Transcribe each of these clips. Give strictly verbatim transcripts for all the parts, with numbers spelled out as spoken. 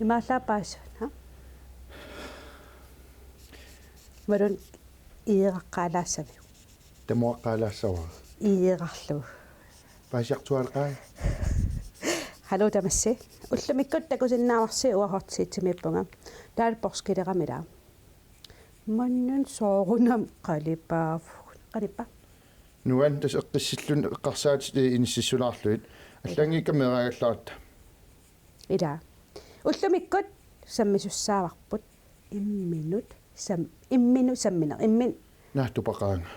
Imaallaat paasivara. Imaluunniit iigeqqaalaassaviuk? Tamuaqqaalaassavara. Iigeqarlugu. Paasiartuaaleqaanga. Hallo tamassi. Ullumikkut takusinnaavarsi uanga hot seatimiippunga. Taavalu poorskilerama ilaa. Maannakkut soorunami qalipaavugut. Qalippa. Nuann' tassa eqqissilluni eqqarsaatit inississulaarlugit. Allaanngikkammeraagallaarta. Ilaa. Ullumikkut sammisussaavarput. Imminut sam-, imminut sammineq. Immin. Naatupaqaanga.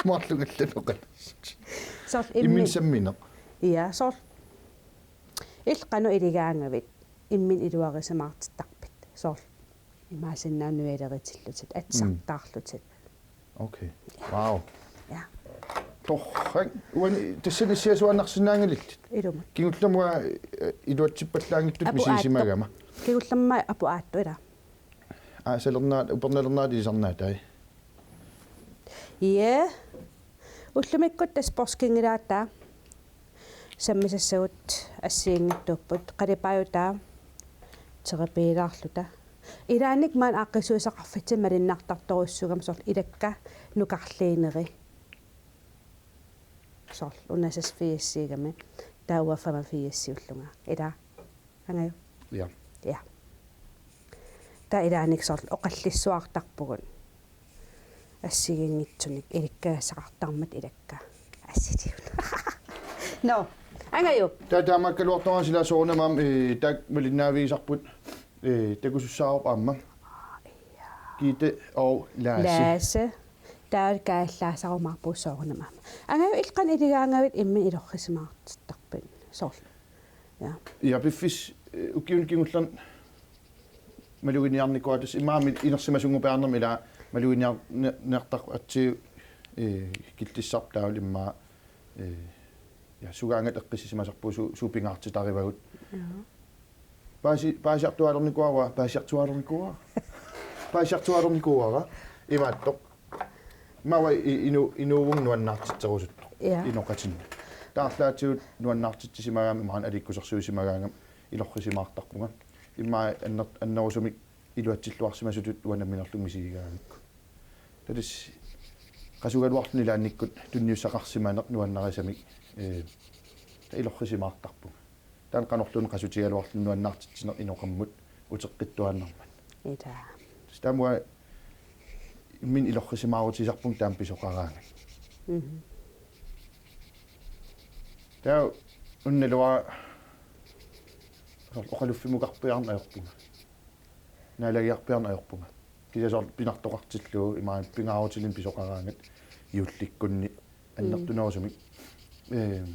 Smartlungallunuqan. Soorlu immin. Immin sammineq. Ja, soorlu. Illit qanoq iligaangavit, imminut iluarisimaartittarpit. Soorlu. Imaassinnaavoq nualeritillutit, atisartaarlutit. Mm. Okay. Wow. Ja. Torrak, uani, tassani issiasuaannarsinnaanngillat. Ilumut. Kingullermik, eh, iluatsippallaanngitsut. Apu aattoq. Misigisimagama. Kingullermik apu aattoq ilaa. Aa, salernaat, upernalernaat ilisarnaatai. Ja. Ullumikkut tassa poorskinngilaat taava. Sammisassagut assigiinngitsuupput. Qalipaajutaa terapiilaarluta. Ilaanni maani aaqqissuussaqarfitsinni malunnartartorujussuugami soorlu ilakka nukarliineri. Soorlu una seksogfirsigami. Taava femogfirsiullunga. Ilaa. Angajuk? Ja. Ja. Taava ilaanni soorlu oqallissuartarpugut. Assigiinngitsunik ilikkagassaqartarmata ilakka. Assiliuna. Nå, angajuk. Taava taamaakkaluartoq sila soorunami aamma, eh, taakku malinnaavigisarput, eh, takusussaavarput aamma. Aa, ja. Gitte og Lasse. Lasse. Taava kaalaasarumaarpugut soorunami aamma. Angajuk, illit qanoq iligaangavit imminut ilorrisimaartittarpit soorlu. Ja. Ja, piffissaq, eh, ukiuni kingullerni maluginiarnikuuara tassa immaqa inersimasunngorpiarnermi ilaa maluginiar-, ni-, niartaq atsiu, eh, killissarput taavalu immaqa, eh, ja, sugaangat eqqissisimasarpugut su-, suut pingaartitarivagut. Ja. Paasi-, paasiartuaalernikuuara, paasiartuaalernikuuara. Paasiartuaalernikuuara. Imaattoq. Maani i-, inu-, inuuvunga nuannaartitserusuttoq. Ja. Inoqatinni. Taava arlaatigut nuannaartitsisimagaangama imaluunniit aliikkusersuisimagaangama ilorrisimaartarpunga. Immaqa anner-, annerusumik iluatsilluarsimasutut uanga nammineerlunga misigigaangakku. Taava tassa qasugaluarluni ilaannikkut tunniussaqarsimaneq nuannarisamik, eh, taava ilorrisimaartarpunga. Taanna qanorluunniit qasutigaluarluni nuannaartitsineq inoqammut uteqqittuaannarmat. Ilaa. Tassa taama imminut ilorrisimaarutigisarpunga taama pisoqaraangat. Mhm. Taava unnaluara oqaluffimmukarpiarneq ajorpunga. Naalagiarpiarneq ajorpunga. Kisianni soorlu pinartoqartillugu imaluunniit pingaarutilik pisoqaraangat juullikkunni annertunerusumik. Ehm,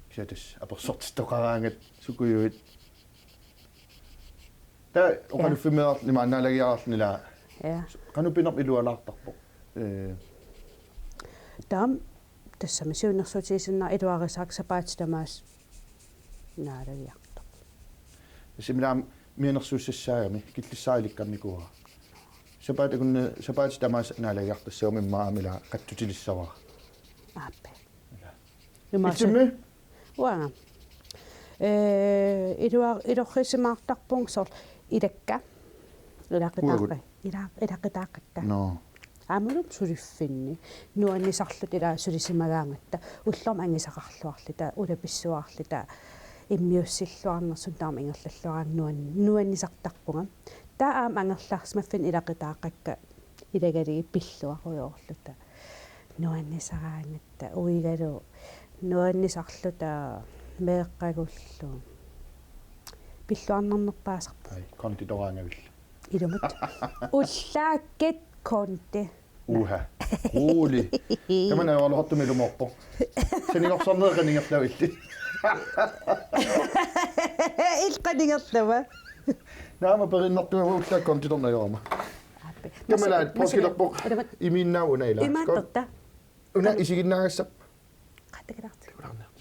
kisianni tassa apersortittoqaraangat sukujuit. Taava oqaluffimmeerluni imaluunniit naalagiarluni ilaa. Ja. Qanoq pinerpoq ilualaartarpoq. Eh. Taama tassami siunnersuutigisinnaavara iluarisaakka sapaatip tamaasa naalagiartoq. Tassa immaqa mianersuussassaagami killissaarilikkannikuuara. Sapaatip akunni, sapaatip tamaasa naalagiartassagama immaqa aamma ilaa qatsutilissavara. Aappi. Ilaa. Imaassi-. Illimmi? Uanga. Eh, ilua-, ilorrisimaartarpunga soorlu ilakka. Ilaqutaaqqa. Uagut. Ila-, ilaqutaaqatta. Nå. Aammalu suliffinni. Nuannisarluta ilaa sulisimagaangatta. Ullormut angisaqarluarluta, ulapissuarluta, immiussilluarnersut taama ingerlalluaraangat nuan-, nuannisartarpunga. Taava aamma angerlarsimaffinni ilaqutaaqakka ilagalugit pilluarujoorluta. Nuannisaraangatta uigalu nuannisarluta meeqqagullu. Pilluarnarnerpaasarpoq. Ai, konditoraangavit. Ilumut. Ullaakkit kondi. Uha. Rolig. Tamanna ajoraluartumik ilumoorpoq. Sanigorsarneq qanoq ingerlava illit? Illit qanoq ingerlava? Naamik perinnartunga ullaakkit konditorneq ajorama. Aappi. Tamanna poorskilerpoq. Ilumut. Imiinnaavoq una ilaa. Imaattoq. Una isiginnaagassaq. Qattakalaartik. Takulaarniartik.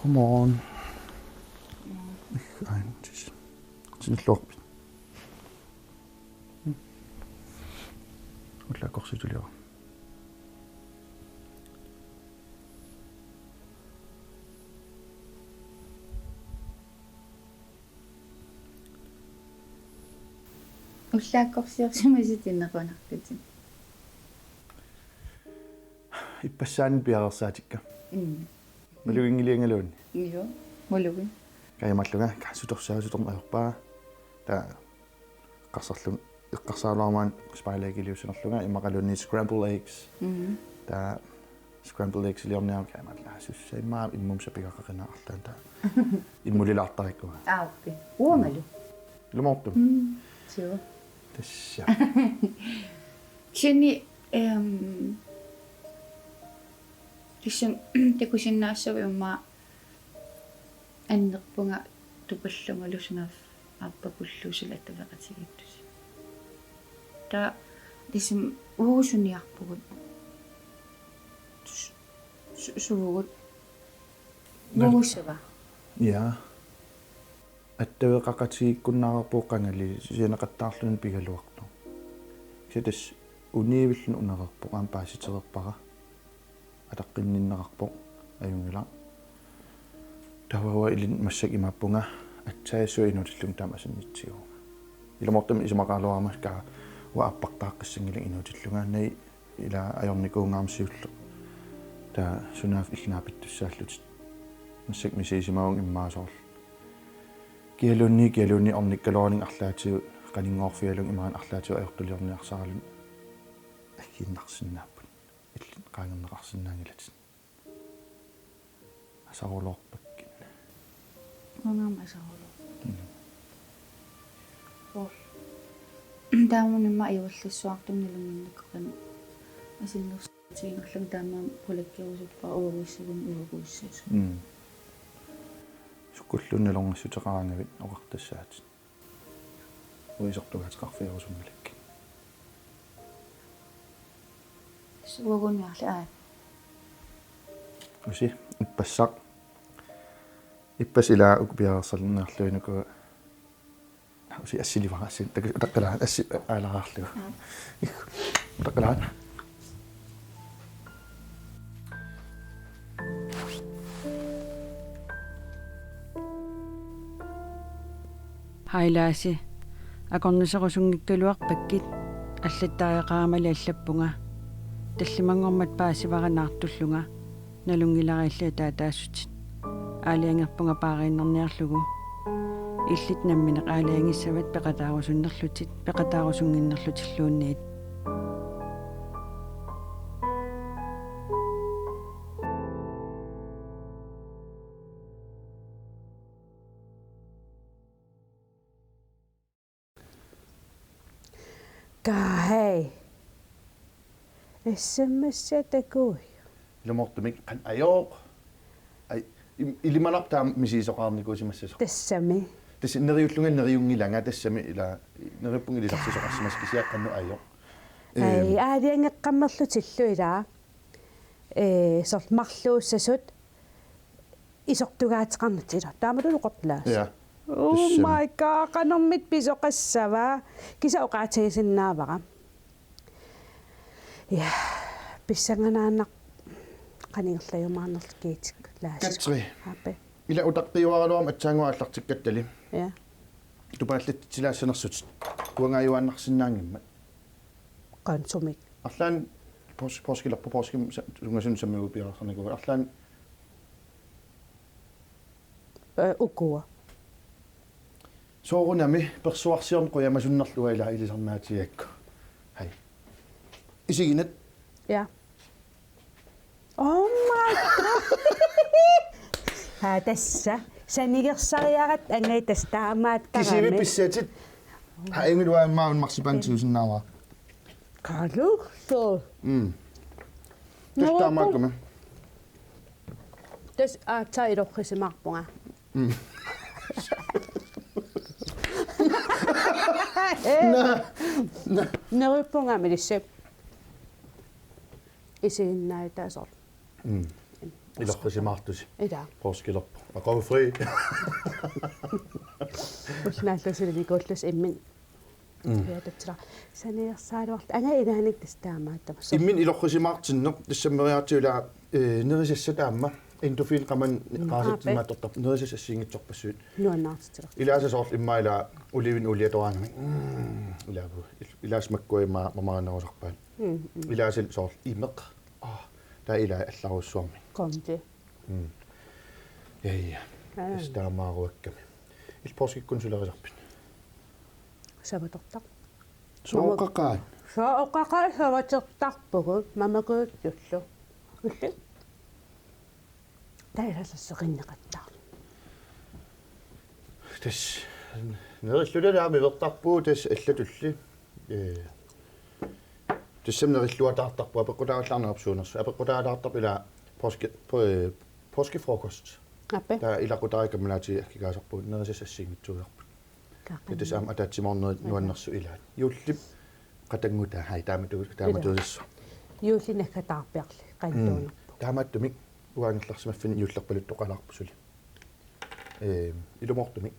Godmorgen. Ej, tis. Sinilluarpit. Ullaakkorsiutilivara. Ullaakkorsiorsimasut inequnartutit. Ippassaani piareersaatikka. Mm. Maluginngiliangaluunniit. Joo, malugit. Kaajumallunga, kaassutorsaa sutorneq ajorpaa. Taava eqqarsarlunga, eqqarsaraluarama spejlægiliussanerlunga, immaqaluunniit scramble eggs. Mm. Taava scramble eggsiliorniarama kaajumallunga, sussa immaqa immumut sapigaqaqinaa arlaannik taava. Immulilaartarikkuga. Aa, okay. Uangalu. Ilumoortumik. Mm, joo. Tassa. Kisianni, ehm, kisianni takusinnaassavimma annerpunga tupallungalu sunaaffa aappakuluusoq attaveqatigiittusi. Taava tassa uagut suniarpugut. Su-, su-, suugut. Nal- Uagussava? Ja. Attaveqaqatigiikkunnaareerpugut qangali sianeqattaarluni pigaluartoq. Kisianni tassa uniivilluni unereerpoq aamma paasitereerpara. Ataqqinninneqarpoq ajunngilaq. Taava uanga ilinnut massakkut imaappunga aatsaat assut inuutillunga taama asannitsigivunga. Ilumoortumik isumaqaraluarama kaa uanga appartaaqqissanngilanga inuutillunga. Naak ila ajornikuunnga aamma siulleq. Taava sunaaffa illit naapittussaallutit. Massakkut misigisimavunga immaqa soorlu. Kialuunniit, kialuunniit ornikkaluarlunga arlaatigut, qaninngorfigalunga imaluunniit arlaatigut ajortuliorniarsaralunga. Aggiinnarsinnaapput. Illit qaangerneqarsinnaanngilatit. Asarulorpakkit. Uangaana asarulor. Mm. Soorlu. Taamani immaqa ivallissuartumik nalunnginnakkoq qanoq asannersiutiginerlunga taamaammat qulakkeerusuppara uagussaguma uaguissasoq. Mm. Sukkulluunniit nalornissuteqaraangavit oqartassaatit. Uisortugaateqarfigerusunngilakkit. Uagunniarli aa. Usi, ippassaq. Ippassaq ilaa uku piareersalerniarlugit uku. Usi assilivara assi. Taku-, utaqqilaa assi aalaarlugu. Aa. Utaqqilaa. Hej Laasi. Akornuserusunngikkaluarpakkit, allattariaqaramali allappunga. Tallimanngormat paasivara naartullunga. Nalunngilariilli ataataassutit. Aalajangerpunga paariinnarniarlugu. Illit nammineq aalajangissavat peqataarusunnerlutit, peqataarusunnginnerlutilluunniit. Kaa, hej. S M S-ia takuuk. Ilumoortumik qanoq ajooq. Ai, im-, ilimanarpoq taama misigisoqarnikuusimassasoq. Tassami. Tassa neriullunga neriunngilanga tassami ila neriuppunga ilisarsisoqarsimasoq kisianni qanoq ajooq. Ai, ehm, aalajangeqqammerlutillu ilaa. Ee, soorlu marluussasut isortugaateqarnatik ilaa. Taamatullu oqortalaassaaq. Ja. Oh, tassami, my God, qanormita pisoqassava? Kisianni oqaatigisinnaavara. Ja, pissanganaannaq qanigerlajumaarnerlu kiitikka Laasi. Katri. Aappe. Ila utaqqiuaraluarmat aatsaannguaq aallartikkattali. Ja. Tupaallatsilaassanersutit. Uangaajuaannarsinnaanngimmat. Qanoq sumik. Arlaannik pors-, poorskilerpoq, poorskimut sa-, sungasunut sammigut piareersarnikuuvugut. Arlaannik. Ee, ukua. Soorunami persuarsiorneq qujamasunnerlunga ilaa ilisarnaatigigakku. Hej. Isiginat. Ja. Oh my God. Haa, tassa. Sanigersariaratta angai tassa taamaattarami. Kisianni pissatit. Haa, ingiluaammaun marsipan tigusinnaavara. Kalusso. Mm. Tassa taamaakkami. Tassa aatsaat ilorrisimaarpunga. Mm. Naa, naa. Neriuppunga milissi. Isiginnaavitaasoq. Mm. Ilorrisimaartusi. Ila. Poorskilerpoq. Aqagu fri. Ullaallusilinikuullusi imminnut. Mm. Piatutsila. Saneersaaluarluta. Anga ilaanik tassa taamaattama. Imminut ilorrisimaartinneq, tassami meriartigu ilaa, eh, nerisassat aamma. Endorfin qamani. Mm. Qaasatsimmaattortarpoq, aap, nerisassat assigiinngitsorpassuit. Nuannaartitsileq. Ilaasa soorlu immaqa ilaa oliven oliatoraangami. Mm, ilaagu. Il-, ilaasa makkua immaqa mamarinerusarpaat. Mm, mm. Ilaasa soorlu imeq. Ah, taava ilaa allarujussuarmik. Konti. Mm. Ja, ja. Aa. Tassa taamaaruakkami. Illit poorskikkunni sulerisarpit? Savatortaq. Sooqaqaat? Sooqaqaat savatortarpugut, mamakuuttullu. Illit? Taava ilaasa seqinneqattaarluni. Tassa nerilluta taama ivertarpugut tassa allatulli. Ee, tassami nerilluataartarpugut apeqqutaavallaarneq suunersoq. Apeqqutaalaartarpoq ilaa poorski-, po-, ee, poorskifrokost. Aap. Taava ilaqutariit kammalaatigut aggikaasarpugut, nerisassat assigiinngitsuusarput. Kaqqan. Ja tassa aamma ataatsimoornerit, aap, nuannersut ilaat. Juullip qatanngutaa, hai, taamatu-, taamatuusoq. Juulli naggataarpiarli, mm, qanittuunerpoq. Taamaattumik uanga angerlarsimaffinni juullerpaluttoqalaarpoq suli. Ee, ilumoortumik.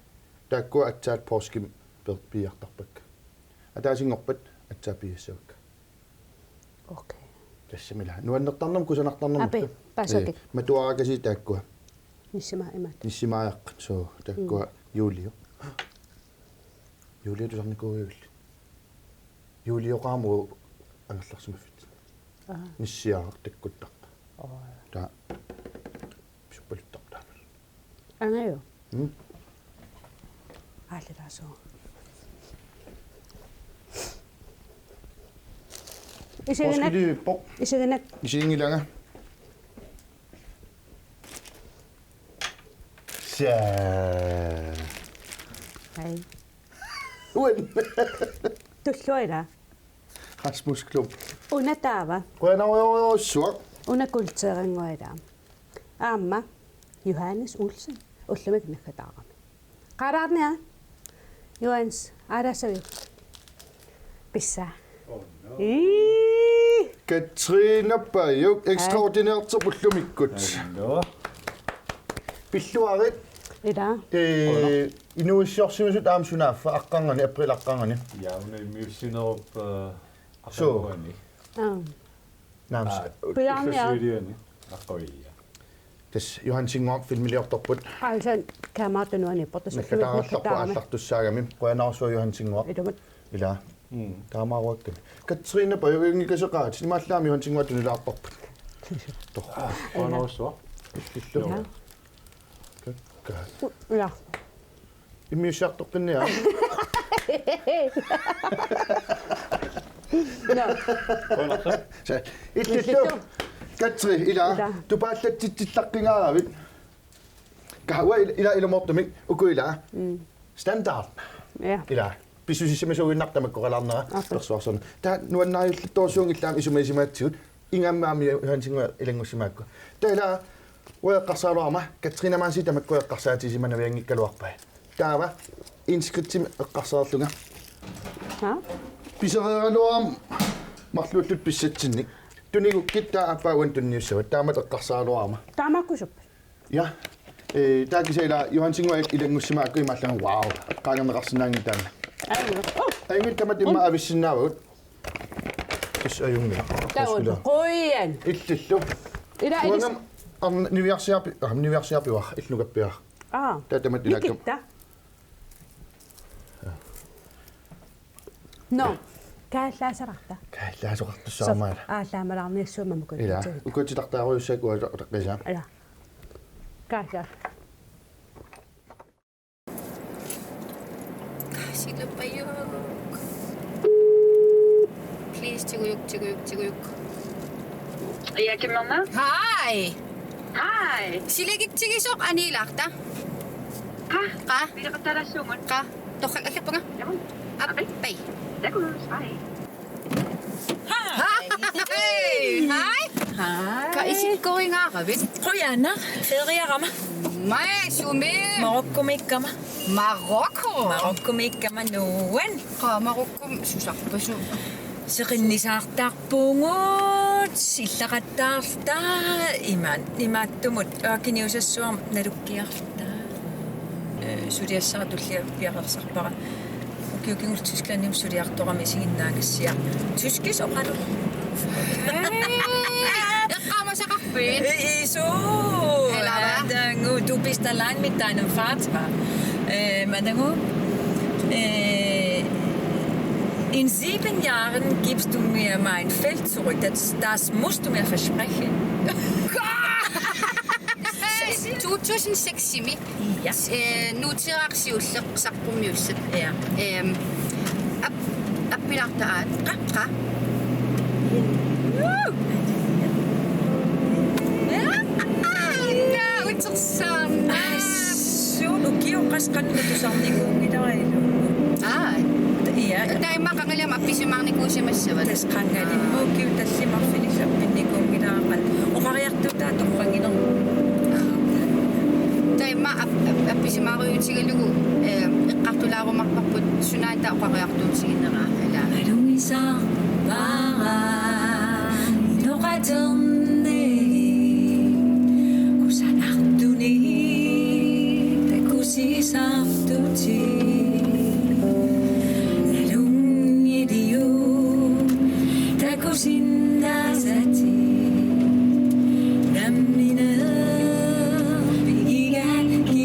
Taakkua aatsaat poorskimi per-, piiartarpakka. Ataasinngorpat aatsaat piiassavakka. Okay. Tassami ilaa. Nuannertarnermut kusanartarnermut. Aap, paasakka. Ee, matuarakasiit taakkua. Nissima imaat. Nissimaajaqqat, suu, taakkua, mm, Juulio. Juulio tusarnikuuivillit. Juulioqaamut angerlarsimaffitsinni. Aa. Nissiaraq takkuttarpoq. Aa. Taava pisuppaluttarpoq taama. Angajo. Mm. Aallilaassooq. Isiginak. Poorskiliippoq. Isiginak. Isiginngilanga. Saa. Hai. Uan. Tulluarina. Rasmus Klump. Una taava. Qujanarujorujussuaq. Una kulturinnguaq ilaa. Aamma Johannes Olsen. Ullumi naggataarami. Qaraarnia. Johannes, aalaassaviuk? Pissaa. Oh, no. Ii. Katrine Pajuk, ekstraordinærterput ullumikkut. Hallo. Pilluarit. Ilaa. Ee, inuuissiorsimasut aamma sunaaffa aqqarnganni, april aqqarnganni? Ja, una immiussinerup, øh, suu, aqqarnganni. Aa. Naamsa. Aa, pilaarnia. Ullussiuliani. Aqqaviia. Tassa Johan Singorn filmiliortorput. Aa, tassa kameraata nuanniippoq, tassa nakkataagallarpoq aallartussaagami. Qujanarsuaq Johan Singorn. Ilumut. Ilaa. Mm. Taamaaruakkami. Katrine Pajuk, inngikkaseqaat, imaallaat Johan Singuata tunilaarparput. Tor. Aa, qujanarsuaq. Illu. Ilaa. Kakkaak. U-, ilaa. Immiussiartoqqinniaruk. Nå. Qujanarsuaq. Sa-, illillu. Illillu. Katri, ilaa. Ilaa. Tupaallatsitsillaqqingaaravit. Kahua il-, ilaa ilumoortumik, uku ilaa. Mm. Standard. Ja. Ilaa. Pissusissimasuuginnarpoq tamakkoqalaarnera. Aap. Persuarsuarna. Taava nuannariulluartorsuunngillat aamma isumagisimagatsigit. Ingammik aamma Johan Singuat ilanngussimaakku. Taava ilaa uanga eqqarsaraluarama, Katrine Madsen tamakku eqqarsaatigisimannavianngikkaluarpai. Taava, indskriftimi eqqarsarlunga. Ha? Pisereeraluarama marluulluta pissatsinnik. Tunigukkit taava aappaa uannut tunniussavat. Taamatut eqqarsaraluarama. Taamaakkusup. Ja. Ee, taava kisianni ilaa Johan Singuat ilanngussimaakku imaallaat, wow, eqqaagerneqarsinnaanngilaq taanna. Aajuna. Oh. Aajuna tamatta immaqa avissinnaavagut. Tassa ajunngilaq. Taava qujan. Illillu. Ilaa ilis- uangami arn-, niviarsiarpi-, ah, niviarsiarpiuara, illit nukappiaraq. Aa. Taava tamatta ilaakkam. Nikitta. Nå, kaallaasararta. Kaallaasoqartussaammaala. Soorlu aallaamalaarniassuummat. Ilaa, ukutitartaarujussuakka uanga utaqqisa. Ilaa. Kaalla. Silappajuk. Please, tigujuk, tigujuk, tigujuk. Ja, Kim Lonna. Hej. Hej. Silagitsigisoq aniilaarta. Qa? Qa? Pileqattaalaassuungut. Qa? Torrak, aggerpunga. Joo. Aap. Aap. Bye. Takuss. Hej. Hej. Hej. Hej. Hej. Ka isikkorinngaravit? Qujanaq, feriarama. Mai sumi? Marokkomiikkama. Marokko? Marokkomiikkama nuuan. Qa Marokkomi susarpasuu? Seqinnisaartarpugut. Illaqattaarluta imaan, imaattumut, aa, kiniusassuarmut nalukkiarluta. Ee, suliassara tullia piareersarpara. Ukioq kingulleq Tysklandimi suliartorami isiginnaagassiaq. Tyskis oqalu. Eqqaamasaqarpit? Ee, isu. Eller hvad? Adangu, du bist allein mit deinem Vater. Ee, adangu, ee, in sieben Jahren gibst du mir mein Feld zurück. Das, das musst du mir versprechen. To tusind seksimi. Ja. Ee, Nuuteeraq siulleq saqqummiussat. Ja. Ehm, ap-, appilaarta aat. Qa, qa. Naa, utersaarnaq. Suut ukioq qassit qanoq tusarnikuunngilara ilaa. Aa. Ja. Taava immaqa qangali aamma appisimaarnikuusimassavat. Tassa qangali. Aa. Ukioq tallimarfinillu appinnikuunngilara qanoq. Oqariartuutaa torranngineq. Aa. Taava immaqa ap-, ap-, appisimaaruutigalugu, ee, eqqartulaarumaarparput sunaana taava oqariartuutiginera, ilaa. Aluisa. Paara inoqaterneq kusanartunik takusisartutik. Nalunngiliuk takusinnaasatit nammineq pigigakkit.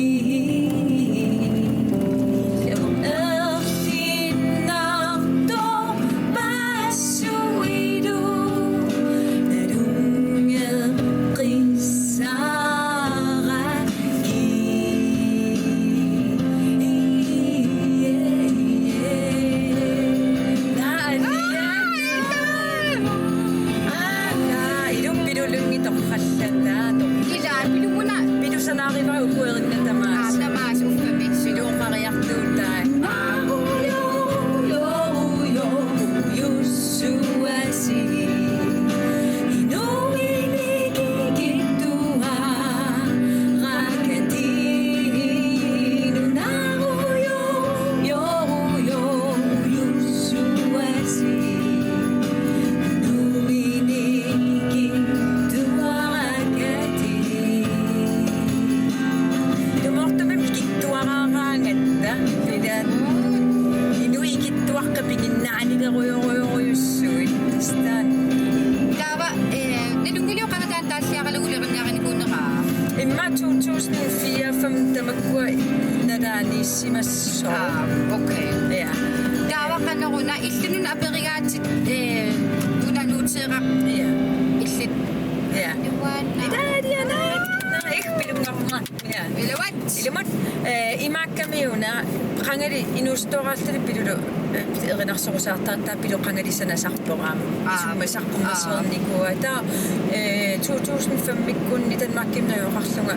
Ersinnartorpassuit Ilaa, pilumuna. Pilusanaarivara uku erinna tamaasa. Aa, tamaasa uffami. Siluuqariartuutai. Ilumoortumik ikittuaraaraangatta. Ilaa. Inuit ikittuaqqat piginnaanilerujorujorujussuit. Staan. Taava, ee, nalunngiliuk qanga taanna taalliaralugulu erinniarinikuunera? Immaqa to tusind fire fem tamakkua nalaaniissimasoq. Aa, okay. Ja. Taava qanoruna illit una aperigaatit, ee, una Nuuteeraq. Ja. Illit. Ja. Nuanna. Italia, na, na, eh, pilunngormat. Ja. Iluat. Ilumut, ee, imaakkami una qangali inuusuttuaraalluni Pilulu, ee, erinarsorusaartartaa Pilu qangali sanasarpoq aamma. Aa. Isummat saqqummersoornikuuaa. Aa. Taava, ee, to tusind fem-ikkunni Danmarkimi najugaqarlunga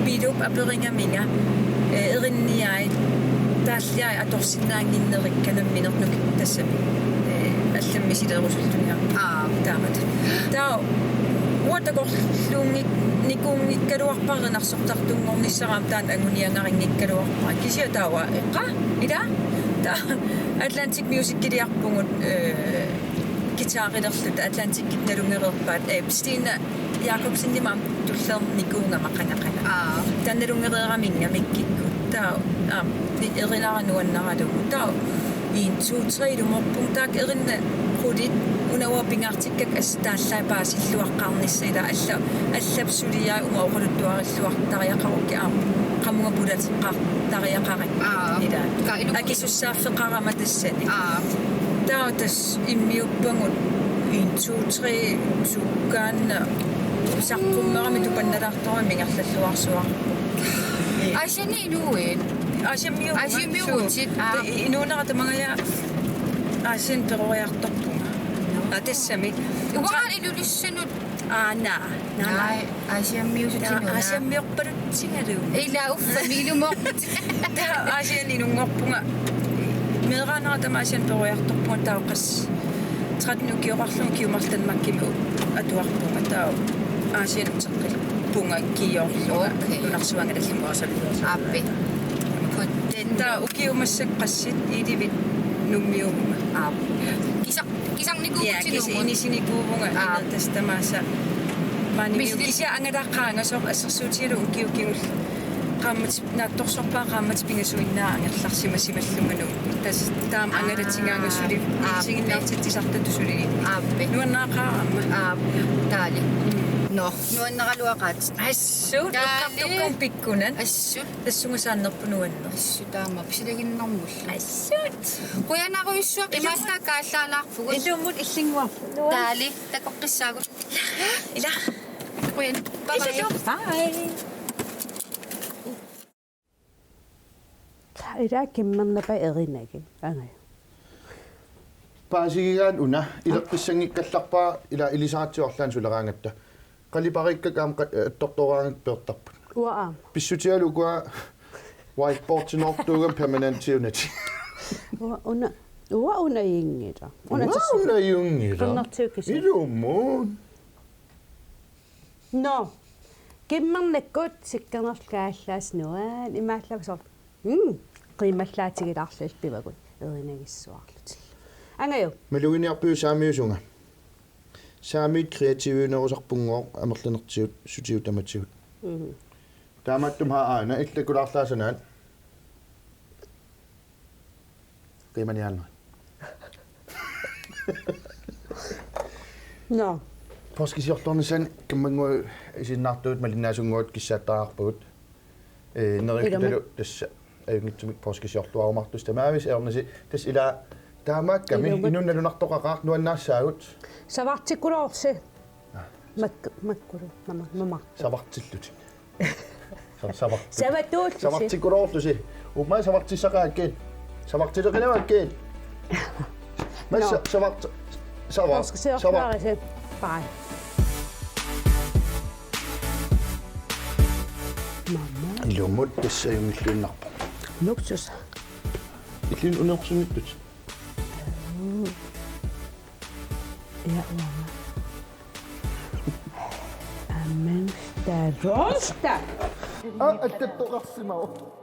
Pilup aperigaminga, ee, erinniai taalliai atorsinnaannginnerikka nammineq nuki-, tassami, ee, allammi misileerusulluniarput. Aa. Taamatut. Taava uanga takorluunngik-, nikuunngikkaluarpara erinarsortartunngornissara aamma taanna anguniagarinngikkaluarpara. Kisianni taava, ee, qa, ilaa? Taava Atlantic Musiciliarpugut, ee, guitarilerluta Atlantic nalunngereerpaat, ee, Stine Jakobsenimut aamma tullernikuugama qanga qanga. Aa. Taanna nalunngereeraminga mikkikkut. Taava, aamma, ni-, erinara nuannaralugu. Taava, en, to, tre ilumoorpunga. Taakku erinnat qulit, una uanga pingaartikkakka assut taallaat paasilluaqqaarnissaq ilaa alla-, allap suliai uanga oqaluttuarilluartariaqarukkit aamma. Qamunga pulateqqaartariaqarakkit. Aa. Ilaa. Ka ilu- Akisussaaffeqarama tassani. Aa. Taava tassa immiuppagut en, to, tre sukkaannaq saqqummerami tupannalaartorami ingerlalluarsuarput. Asianni inuit. Asiammiu-, Asiammiuutit, aa. Te-, inuunera tamangajaat Asianni peroriartorpunga. Aa, tassami. Uanga Ilulissanut. Aa, naa. Naa, naa. Ai, Asiammiusutinuna. Naa, Asiammiorpalutsigalugu. Ilaa, uffami ilumoorput. Taava Asianni inunngorpunga. Meeraanera tamaasian peroriartorpunga taava qassit tretten ukioqarlunga ukiut marluk Danmarkimi atuarpunga taava Asianni uteqqippunga kiiorlunga. Okay. Nunarsuanngilallunga asaluusa. Aappi. Taava ukiut massakkut qassit elleve Nuummiuugama. Aap. Kisa-, kisarnikuuvugut. Ja, kisa-, inummut. Inisinikuuvunga. Aa. Ina tassa tamaasa. Maani. Misli-, kisianni angalaaqqaangasoq assersuutigalugu ukiut kingulliit qaammat naatsorsorpara qaammatit pingasuinnaat angerlarsimasimallunga. Tassa taama angalatigaanga suli. Aa. Isiginnaartitsisartutut suli. Aappi. Nuannaaqaaq aamma. Aa, taali. Mm. Nå, nuannaraluaqaat. Assut, taali. Eqqartukkama pikkunat. Assut. Tassunga saannerpoq nuanneq. Assut taama, pisilaginnarmullu. Assut. Qujanarujussuaq, imaassaa kaallaalaarpugut. Ilumut illinnguarput. Taali, takoqqissaagut. Ila. Qujan. Bye bye. Bye. Ila kimmernapa erinagit, angaju. Paasigigaat una, ileqqissanngikkallarpara ila ilisaratsigu arlaannik suleraangatta. Qalipariikkakka aamma qa-, attortooraangakkit peertarput. Uanga aamma. Pissutigalugu ukua whiteboardinoortuugami permanentiunatik. Uanga una, uanga una ajunngilaq. Una. Uanga tassa una ajunngilaq. Qernertiukisa. Ilumut. Nå. Kimmernakkut sikkernerlu kaallaassavat nuann-, imaallaat soorlu. Mm. Qiimmallaatigilaarlugit pivagut erinagissuarlutillu. Angaju. Maluginiarpiuk saamiusunga? Saamiit kreativiunerusarpunngooq amerlanertigut sutigut tamatigut. Mhm. Taamaattumik aana illakulaarlaassanaat. Qiimaniaannaq. Nå. Poorskisiorluarnissaanik kammannguaq isiginnaartugut malinnaasunngooq kissaattariaqarpagut. Ee, neriullutalu. Ilumut. Tassa ajunngitsumik poorskisiorluarumaartussaq tamaavimmik ajornasi. Tassa ila taamaakkami. Ilumut. Inunnut nalunartoqaqaaq nuannaassaagut. Savartikkuloorsi. Aa. Mak-, makkulu, mama, mama. Savartillutit. Sa-, savarti-, savatuullusi. Savartikkuloorlusi. Uummaa savartissaqaakkiit. Savartileqinavakkit. Massa. Nå. Savart-, savar-, poorskisiorluarisi. Savar-. Bye. Mama. Ilumut tassa ajunngilluinnarpoq. Luksus. Illit uneorsunnittut. Mm. Ja, uanga. Amen. Starosta. Aa, attattoqarsimavoq.